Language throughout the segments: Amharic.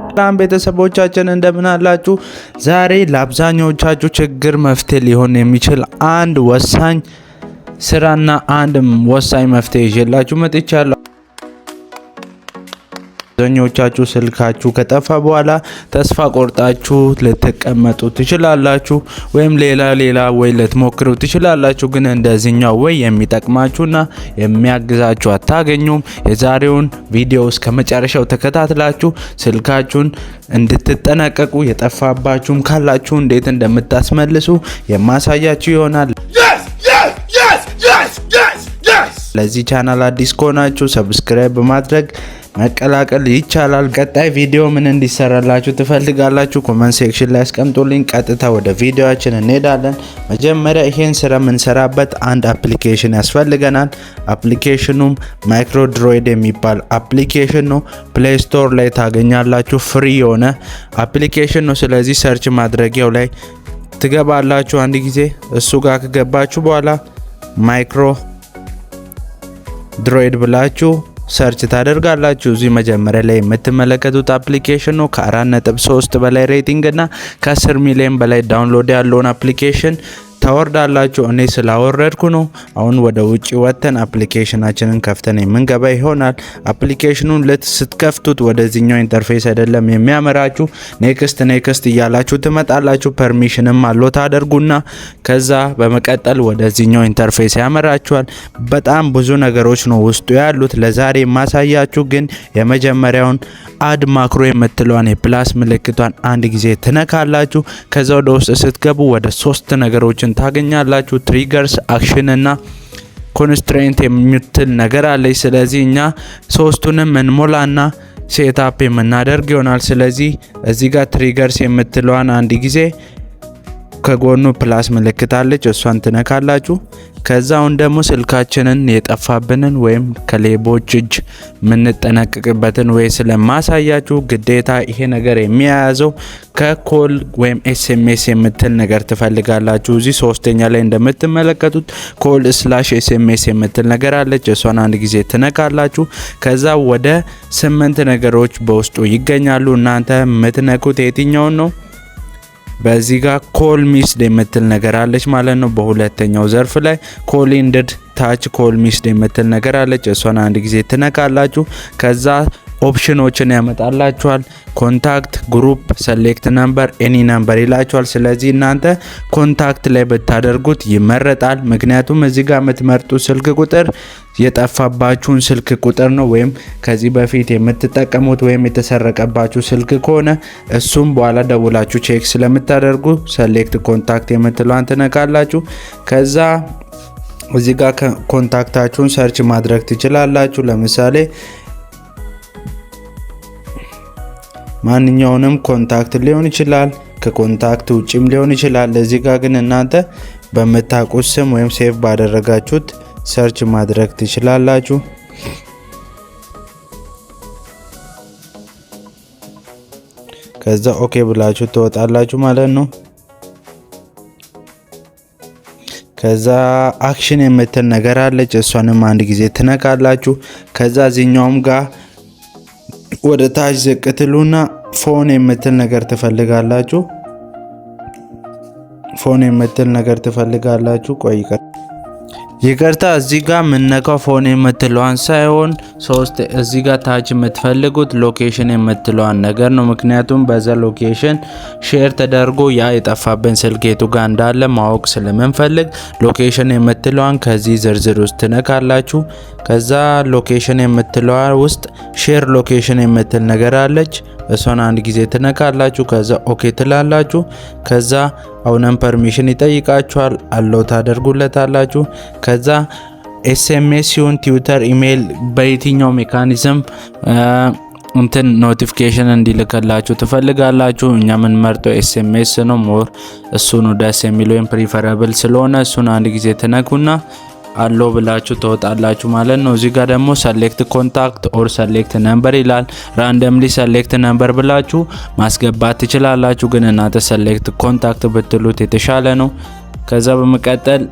ሰላም ቤተሰቦቻችን፣ እንደምን አላችሁ? ዛሬ ለአብዛኛዎቻችሁ ችግር መፍትሄ ሊሆን የሚችል አንድ ወሳኝ ስራና አንድ ወሳኝ መፍትሄ ይዤላችሁ መጥቻለሁ። አብዛኞቻችሁ ስልካችሁ ከጠፋ በኋላ ተስፋ ቆርጣችሁ ልትቀመጡ ትችላላችሁ፣ ወይም ሌላ ሌላ ወይ ልትሞክሩ ትችላላችሁ። ግን እንደዚህኛው ወይ የሚጠቅማችሁና የሚያግዛችሁ አታገኙም። የዛሬውን ቪዲዮ እስከ መጨረሻው ተከታትላችሁ ስልካችሁን እንድትጠነቀቁ፣ የጠፋባችሁም ካላችሁ እንዴት እንደምታስመልሱ የማሳያችሁ ይሆናል። ለዚህ ቻናል አዲስ ከሆናችሁ subscribe በማድረግ መቀላቀል ይቻላል። ቀጣይ ቪዲዮ ምን እንዲሰራላችሁ ትፈልጋላችሁ? Comment section ላይ አስቀምጡልኝ። ቀጥታ ወደ ቪዲዮአችን እንሄዳለን። መጀመሪያ ይሄን ስራ የምንሰራበት አንድ application ያስፈልገናል። Application ኑም MacroDroid የሚባል application ነው። Play Store ላይ ታገኛላችሁ። Free የሆነ application ነው። ስለዚህ search ማድረጊያው ላይ ትገባላችሁ። አንድ ጊዜ እሱ ጋር ከገባችሁ በኋላ MacroDroid ብላችሁ search ታደርጋላችሁ። እዚህ መጀመሪያ ላይ የምትመለከቱት application ነው። ከ4.3 በላይ rating እና ከ10 ሚሊዮን በላይ download ያለውን application ታወርዳላችሁ። እኔ ስላወረድኩ ነው። አሁን ወደ ውጭ ወጥተን application ኣችንን ከፍተን የምንገባ ይሆናል። Application ኑን ልክ ስትከፍቱት ወደዚህኛው interface አይደለም የሚያመራችሁ። Next next እያላችሁ ትመጣላችሁ። Permission ም allow ታደርጉና ከዛ በመቀጠል ወደዚህኛው interface ያመራችኋል። በጣም ብዙ ነገሮች ነው ውስጡ ያሉት። ለዛሬ የማሳያችሁ ግን የመጀመሪያውን add macro የምትለዋን የ plus ምልክቷን አንድ ጊዜ ትነካላችሁ። ከዛ ወደ ውስጥ ስትገቡ ወደ ሶስት ነገሮችን ታገኛላችሁ። Triggers፣ action እና constraint የምትል ነገር አለች። ስለዚህ እኛ ሶስቱንም እንሞላና setup የምናደርግ ይሆናል። ስለዚህ እዚህ ጋር triggers የምትለዋን አንድ ጊዜ ከጎኑ plus ምልክት አለች፣ እሷን ትነካላችሁ። ከዛ አሁን ደግሞ ስልካችንን የጠፋብንን ወይም ከሌቦች እጅ የምንጠነቀቅበትን ወይ ስለማሳያችሁ ግዴታ ይሄ ነገር የሚያያዘው ከ call ወይም SMS የምትል ነገር ትፈልጋላችሁ። እዚህ ሶስተኛ ላይ እንደምትመለከቱት call/SMS የምትል ነገር አለች። እሷን አንድ ጊዜ ትነካላችሁ። ከዛ ወደ ስምንት ነገሮች በውስጡ ይገኛሉ። እናንተ የምትነኩት የትኛውን ነው? በዚህ ጋር call missed የምትል ነገር አለች ማለት ነው። በሁለተኛው ዘርፍ ላይ call ended ታች call missed የምትል ነገር አለች። እሷን አንድ ጊዜ ትነካላችሁ። ከዛ option ኦችን ያመጣላችኋል። Contact፣ group፣ select number፣ any number ይላችኋል። ስለዚህ እናንተ contact ላይ ብታደርጉት ይመረጣል። ምክንያቱም እዚህ ጋር የምትመርጡት ስልክ ቁጥር የጠፋባችሁን ስልክ ቁጥር ነው፣ ወይም ከዚህ በፊት የምትጠቀሙት ወይም የተሰረቀባችሁ ስልክ ከሆነ እሱም በኋላ ደውላችሁ check ስለምታደርጉ select contact የምትለዋን ትነካላችሁ። ከዛ እዚህ ጋር contact ኣችሁን search ማድረግ ትችላላችሁ። ለምሳሌ ማንኛውንም contact ሊሆን ይችላል፣ ከ contact ውጭም ሊሆን ይችላል። እዚህ ጋር ግን እናንተ በምታውቁት ስም ወይም save ባደረጋችሁት search ማድረግ ትችላላችሁ። ከዛ okay ብላችሁ ትወጣላችሁ ማለት ነው። ከዛ action የምትል ነገር አለች። እሷንም አንድ ጊዜ ትነካላችሁ። ከዛ እዚኛውም ጋር ወደ ታች ዝቅ ትሉና phone የምትል ነገር ትፈልጋላችሁ። Phone የምትል ነገር ትፈልጋላችሁ። ቆይ፣ ይቅርታ፣ እዚህ ጋር የምነካው phone የምትለዋን ሳይሆን ሶስት እዚህ ጋር ታች የምትፈልጉት location የምትለዋን ነገር ነው። ምክንያቱም በዛ location share ተደርጎ ያ የጠፋብን ስልክ የቱ ጋር እንዳለ ማወቅ ስለምንፈልግ location የምትለዋን ከዚህ ዝርዝር ውስጥ ትነካላችሁ። ከዛ location የምትለዋ ውስጥ share location የምትል ነገር አለች። እሷን አንድ ጊዜ ትነካላችሁ። ከዛ okay ትላላችሁ። ከዛ አሁንም permission ይጠይቃችኋል። Allow ታደርጉለታላችሁ። ከዛ SMS ሲሆን ትዊተር፣ ኢሜይል በየትኛው mechanism እንትን notification እንዲልክላችሁ ትፈልጋላችሁ? እኛ የምንመርጠው SMS ነው። More እሱ ነው ደስ የሚል ወይም preferable ስለሆነ እሱን አንድ ጊዜ ትነኩና allow ብላችሁ ትወጣላችሁ ማለት ነው። እዚህ ጋር ደግሞ select contact or select number ይላል። Randomly select number ብላችሁ ማስገባት ትችላላችሁ፣ ግን እናንተ select contact ብትሉት የተሻለ ነው። ከዛ በመቀጠል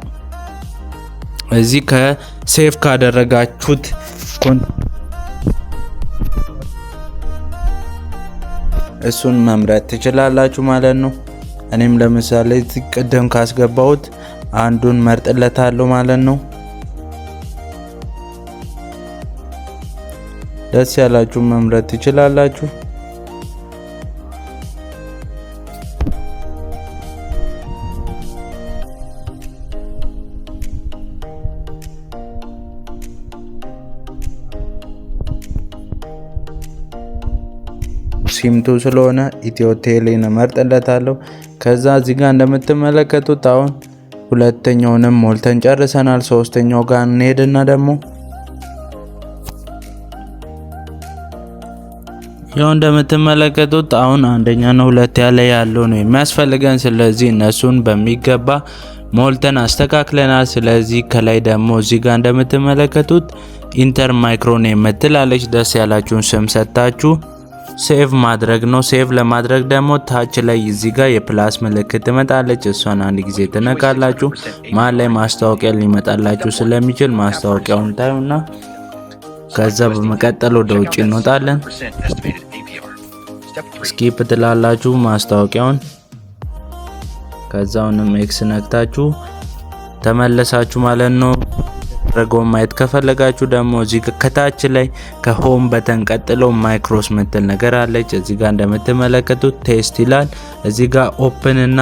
እዚህ ከ save ካደረጋችሁት እሱን መምረጥ ትችላላችሁ ማለት ነው። እኔም ለምሳሌ ቅድም ካስገባሁት አንዱን መርጥለታለሁ ማለት ነው። ደስ ያላችሁ መምረጥ ትችላላችሁ። SIM 2 ስለሆነ ኢትዮ ቴሌን እመርጥለታለሁ። ከዛ እዚህ ጋር እንደምትመለከቱት አሁን ሁለተኛውንም ሞልተን ጨርሰናል። ሶስተኛው ጋር እንሄድና ደግሞ ያው እንደምትመለከቱት አሁን አንደኛና ሁለት ያለ ያለው ነው የሚያስፈልገን። ስለዚህ እነሱን በሚገባ ሞልተን አስተካክለናል። ስለዚህ ከላይ ደግሞ እዚህ ጋር እንደምትመለከቱት enter micro name የምትላለች ደስ ያላችሁን ስም ሰጥታችሁ save ማድረግ ነው። Save ለማድረግ ደግሞ ታች ላይ እዚህ ጋር የ plus ምልክት ትመጣለች። እሷን አንድ ጊዜ ትነካላችሁ። መሀል ላይ ማስታወቂያ ሊመጣላችሁ ስለሚችል ማስታወቂያውን ታዩና ከዛ በመቀጠል ወደ ውጭ እንወጣለን። Skip ትላላችሁ ማስታወቂያውን። ከዛውንም X ነክታችሁ ተመለሳችሁ ማለት ነው። ያደረገውን ማየት ከፈለጋችሁ ደግሞ እዚህ ከታች ላይ ከ home button ቀጥሎ macros ምትል ነገር አለች። እዚህ ጋር እንደምትመለከቱት test ይላል። እዚህ ጋር open እና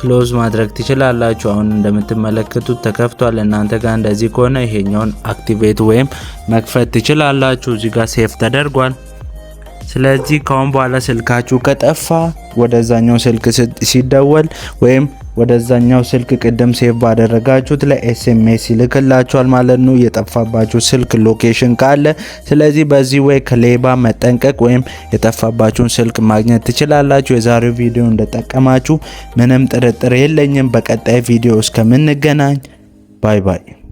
close ማድረግ ትችላላችሁ። አሁን እንደምትመለከቱት ተከፍቷል። እናንተ ጋር እንደዚህ ከሆነ ይሄኛውን activate ወይም መክፈት ትችላላችሁ። እዚህ ጋር save ተደርጓል። ስለዚህ ከአሁን በኋላ ስልካችሁ ከጠፋ ወደዛኛው ስልክ ሲደወል ወይም ወደዛኛው ስልክ ቅድም save ባደረጋችሁት ላይ SMS ይልክላችኋል ማለት ነው፣ የጠፋባችሁ ስልክ location ካለ። ስለዚህ በዚህ way ከሌባ መጠንቀቅ ወይም የጠፋባችሁን ስልክ ማግኘት ትችላላችሁ። የዛሬው ቪዲዮ እንደጠቀማችሁ ምንም ጥርጥር የለኝም። በቀጣይ ቪዲዮ እስከምንገናኝ bye bye።